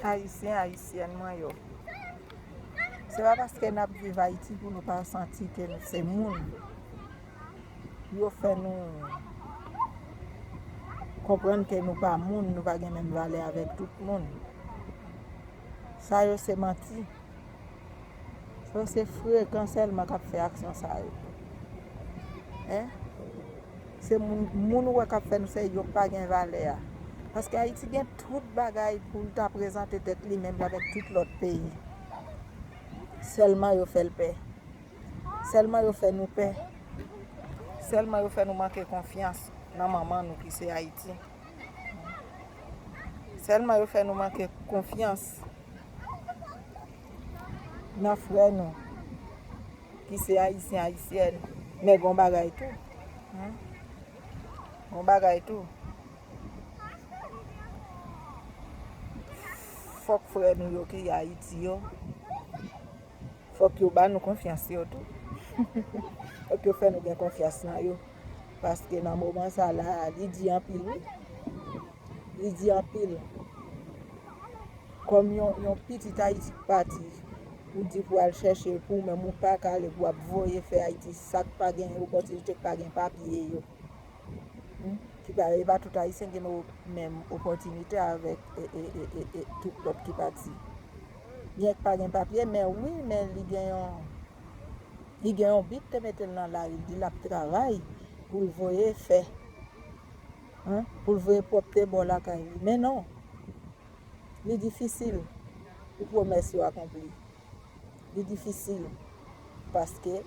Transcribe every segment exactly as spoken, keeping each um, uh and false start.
Ayisyen, Ayisyèn mwen yo, se pa paske n ap viv Ayiti pou nou pa santi ke nou se moun. Yo fè nou konprann ke nou pa moun, nou pa gen menm valè avèk tout moun. Sa yo se manti. Sa yo se frekan sèlman k ap fè aksyon sa yo. Hein? Se moun, moun ou wè k ap fè nou se yo k pa gen valè a. Paske Ayiti gen tout bagay pou l ta prezante tèt li menm avèk tout lòt peyi. Sèlman yo fè l pè. Sèlman yo fè nou pè. Sèlman yo fè nou manke konfyans nan manman nou ki se Ayiti. Sèlman yo fè nou manke konfyans nan frè nou ki se Ayisyen, Ayisyèn. Men gon bagay tou. Hmm? Gon bagay tou. Fòk frè nou yo ki Ayiti yo, fòk yo ba nou konfyans yo tou. Fòk yo fè nou gen konfyans nan yo. Paske nan moman sa la, li di anpil, wi. Li di anpil. Kòm yon, yon pitit Ayiti k pati, ou di pou al chèche l pou ou menm, ou pa ka ale pou w ap voye fè Ayiti sa k pa gen opòtinite, k pa gen papye yo. Hmm? Ki pa, e pa tout Ayisyen gen menm opòtinite avèk, e, e, e, e, e, tout lòt ki pati. Byen k pa gen papye, men wi, men li gen yon, li gen yon bit te mete l nan lari, li di l ap travay pou l voye fè. Hein? Pou l voye pwòpte bò lakay li. Men non. Li difisil pou pwomès yo akonpli. Li difisil paske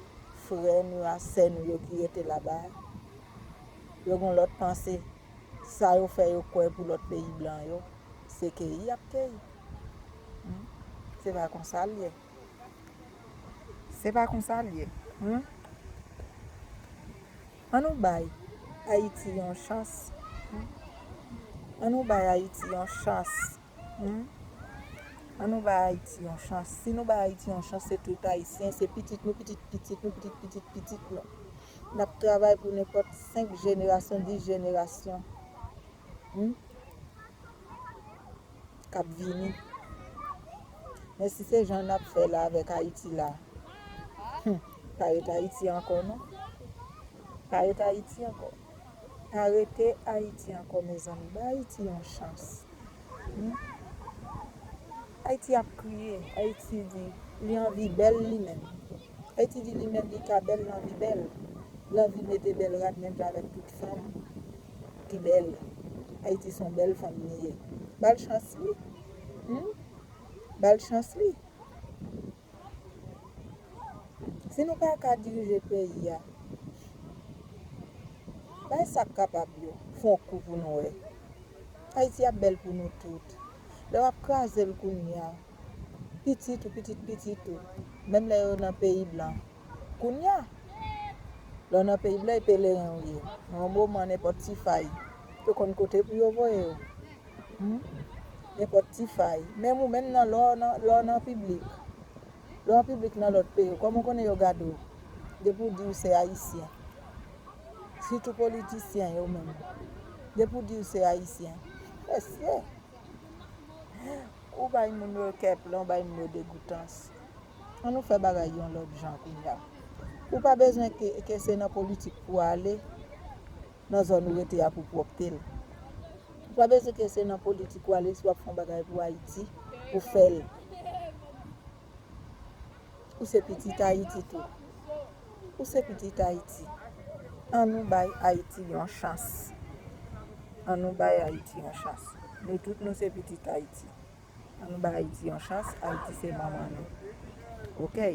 frè nou a, sè nou yo ki rete laba, yo gen lòt panse. Sa yo fè yo kwè pou lòt peyi blan yo, se keyi y ap keyi. Hmm? Se pa konsa l ye. Se pa konsa l ye. Hmm? An nou bay Ayiti yon chans. Hmm? An nou bay Ayiti yon chans. Hmm? An nou bay Ayiti yon chans. Si nou bay Ayiti yon chans, se tout Ayisyen, se pitit nou, pitit pitit nou, pitit pitit pitit nou. N ap travay pou nenpòt senk jenerasyon, dis jenerasyon. Hmm? K ap vini. Men si se jan n ap fè la avèk Ayiti la, hmm, pa ret Ayiti ankò non. Pa ret Ayiti ankò. Pa rete Ayiti ankò, mezanmi. Ba Ayiti yon chans. Hmm? Ayiti ap kriye. Ayiti di li anvi bèl li menm. Ayiti di li menm li ka bèl, l anvi bèl. L anvi mete bèl rad menm jan avèk tout fanm ki bèl. Ayiti se yon bèl fanm li ye. Ba l chans li. Hmm? Ba l chans li. Si nou pa ka dirije peyi a, bay sa k kapab yo, fè yon kou pou nou wè. Ayiti ap bèl pou nou tout. Lè w ap kraze l kounye a, pitit ou, pitit pitit ou, menm lè yo nan peyi blan, kounye a, lè w nan peyi blan, e peleren w ye. Nan yon moman, nenpòt ti fay, yo konn kote pou yo voye w. Hmm? Nenpòt ti fay. Menm ou menm nan, lè w nan, lè w nan piblik. Lè w an piblik nan lòt peyi, kòman w konnen yo gade w? Depi w di w se Ayisyen. Sitou politisyen yo menm. Depi w di w se Ayisyen. Mesye! Ou bay moun yo kè plan, ou bay moun yo degoutans. An nou fè bagay yon lòt jan kounye a. Ou pa bezwen ke, ke se nan politik pou w ale nan zòn ou rete a pou pwòpte l. Ou pa bezwen ke se nan politik ou ale si w ap fè yon bagay pou Ayiti, ou fè l. Ou se pitit Ayiti tou. Ou se pitit Ayiti. An nou bay Ayiti yon chans. An nou bay Ayiti yon chans. Nou tout nou se pitit Ayiti. An nou bay Ayiti yon chans. Ayiti se manman nou. Oke?